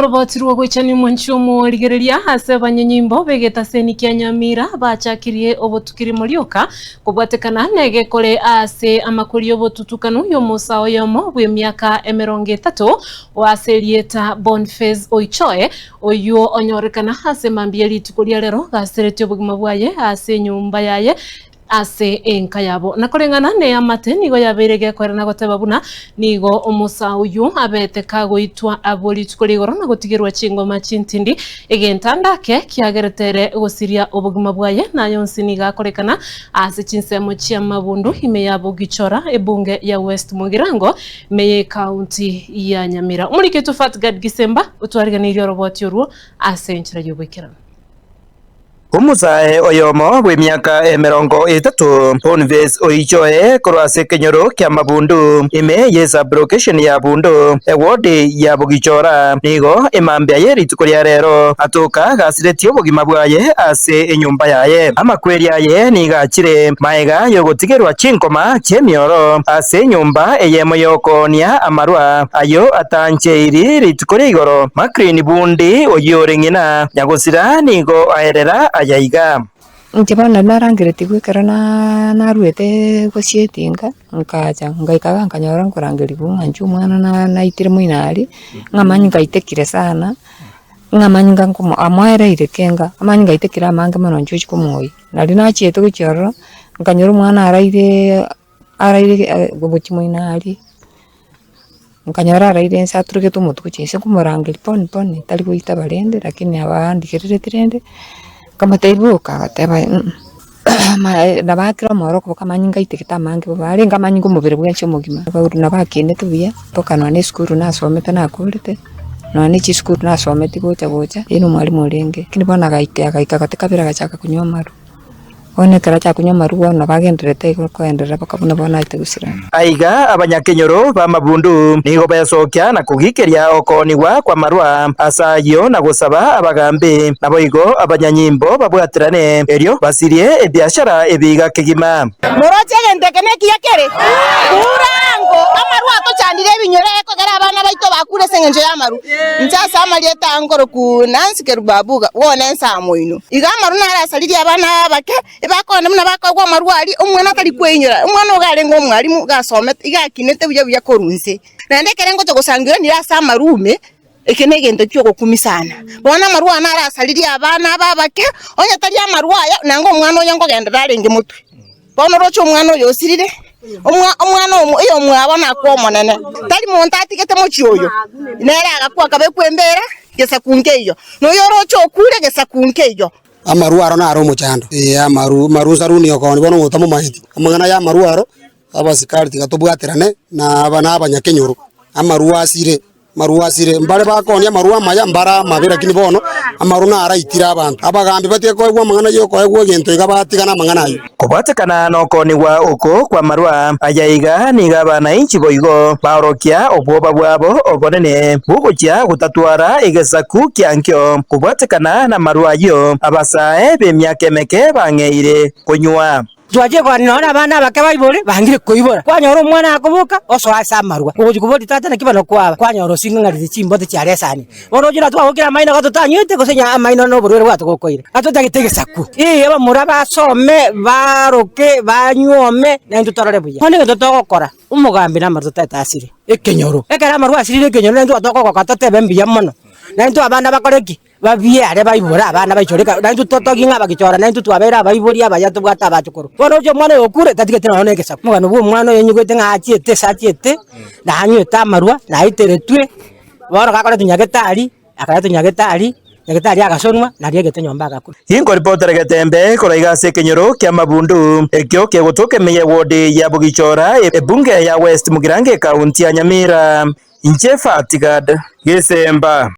Oroboti rw'ogoichania omwanchi omorigereria ase abanyanyimbo b'egetaseni kia Nyamira bachakirie obotukiri morioka kobwatekana negekore ase amakori y'obotutukanu y'omosa oyomo bw'emiaka emerongo etato o ase erieta Boniface Oichoe oyio onyorekana ase mambia rituko ria rero gaseretie obogima bwaye ase enyomba yaye Ase enka yabo. Na koreng'ana neamate nigo yabeire gekoera na goteba buna nigo omosa oyio abete kagoitwa abwo rituko rigoro na gotigerwa chingoma chintindi, egentanda ake kiagerete ere gosiria obogima bwaye, na aya onsi nigo akorekana ase chinsemo chi'amabundu ime ya Bogichora, ebunge ya West Mugirango, ime y'ecounty ya Nyamira. Omoriki oito Fatgard Gisemba otwariganeirie oroboti orwo ase enchera y'oboikeranu. Omosae oyomo bw'emiaka emerongo etato, Boniface Oichoe, korwa ase ekenyoro ki'Amabundu, ime y'esub-location ya Bundu, ewodi ya Bogichora, nigo emambia ye rituko ria rero atoka gasiretie obogima bwaye ase enyomba yaye. Amakweri aye nigo achire magega y'ogotigerwa chinkoma chi'emioro ase enyomba eyemo y'okoonia amarwa, ayio atancheiri rituko ria igoro. Maclean Bundi, oyio ore ng'ina Nyagosira nigo aerera aya iga. Inche bono nari narangeretigwe ekero naruete gochia etinga, nkacha ngaika iga nkanyora nkorangerigwa ng'a inche omwana naitire moino aria, ng'a amanyinga aitekire sana, ng'a amanyinga nkomo amoereire kenga, amanyinga aitekire amange mono inche ochia komoyia. Nari nachiete gochia ororo, nkanyora omwana araireee araire gochia moino aria. Nkanyora araire inse aturegete omotwe gochia inse nkomorangeria poni poni tari goitaba rende lakini nabo andigerereti rende, nkamotebia boka agateba amae nabo akire omoro okoboka amanyinga aitegete amange bobe arenge amanyinga omobere bwensi omogima, nabo akinete buya mpaka nonya na esukuru nasomete nakorete, nonya na chisukuru nasometie gocha gocha, ere omwalimu orenge, lakini bono agaika agaika gati kabere agachaka konywa amarwa. Bono ekero achaka konywa amarwa bono nabo agendererete igo koenderera mpaka buna bono aete gosira. Aiga abanyakenyoro b'amabundu nigo besokia na kogikeria okoonigwa kw'amarwa ase ayio na gosaba abagambi, naboigo abanyanyimbo babwaterane, erio basirie ebiashara ebiiga kegima. Moroche egento eke nekiya kere? Bura ango, amarwa atochandire ebinyoro ekogera abana baito bakure ase engencho y'amarwa. Inche ase amarieta aa nkoroku Nancy Kerubabuga, bono ensamo inwe. Igo amarwa narasaririe abana aba abake, ebakoenda buna bakoegwa amarwa aria, omwana atari kweinyora. Omwana ogo arenge omwalimu, iga asomete, iga akinete buya buya korwa inse. Naende ekero ngocha gosangerwa nire ase amarwa ime, eke negento ki'ogokumia sana. Bono amarwa aya narasaririe abana aba abake, onye tari amarwa aya, nanga omwana oyo nkogenderera arenge motwe. Bono roche omwana oyo osirire, omwana oyomwabo nakwe omonene, tari monto atigete mochie oyo, nere agakwa akabekwa embeera, gesaku nkeiyo, na oyoroche okure, gesaku nkeiyo. Amarwa aro naro omochando, ee amaru amaru nsaruni okoonia bono otamomaeti. Amang'ana ya amarwa aro, abasikari tiga tobwaterane na aba na abanyakenyoro, amarwa asire. Amarwa asire, mbare bakoonia amarwa amaya, mbare amabe, lakini bono amarwa naraitire abanto. Abagambi batige koegwa amang'ana y'okoegwa egento iga batigane amang'ana ayio. Kobwatekana nokoonigwa oko kw'amarwa aya iga nigo abanainchi boigo baorokia obwoba bwabo obonene bw'ogochia gotatwara egesaku kiankio kobwatekana namarwa ayio abasae b'emiaka emeke bang'eire konywa. Twachire korora nonya nabana abake baibore, bangire koibora. Kwanyora omwana akoboka, osoa ase amarwa. Ogochia koboria tata naki bono kwaba, kwanyora osing'ang'arire chimbote chiaresania. Bono ochire twagokire amaino iga totanywete, gose onye amaino na oborwaire bwatogokoire. Iga totagete egesaku. Ee, abamura basome, baroke, banyuome, naintwe torore buya. Bono egento togokora, omogambi namarwa totagete asire ekenyoro. Ekero amarwa asirire ekenyoro naintwe tokogoka totebe mbuya mono. Naintwe abana bakore ki? Babiare baibore abana baichoreka, naintwe totogie ng'a abagichora, naintwe twabeire abaibori abaya tobwate abachukuru. Bono oche omwana oyo okure, tatigeti nonya na egesaku. Omogano bw'omwana oyo onyigwete ng'a achiete ase achiete, na anywete amarwa, na aiteretwe, bono gakoretwa nyagetari, akaretwa nyagetari, nyagetari agasonwa, nario aigete nyomba agakwa. Inkoripotera getembe korwa iga ase ekenyoro ki'amabundu, ekio kegotoka ime y'ewodi ya Bogichora, ebunge ya West Mugirango ekaunti ya Nyamira. Inche Fatigad Gesemba.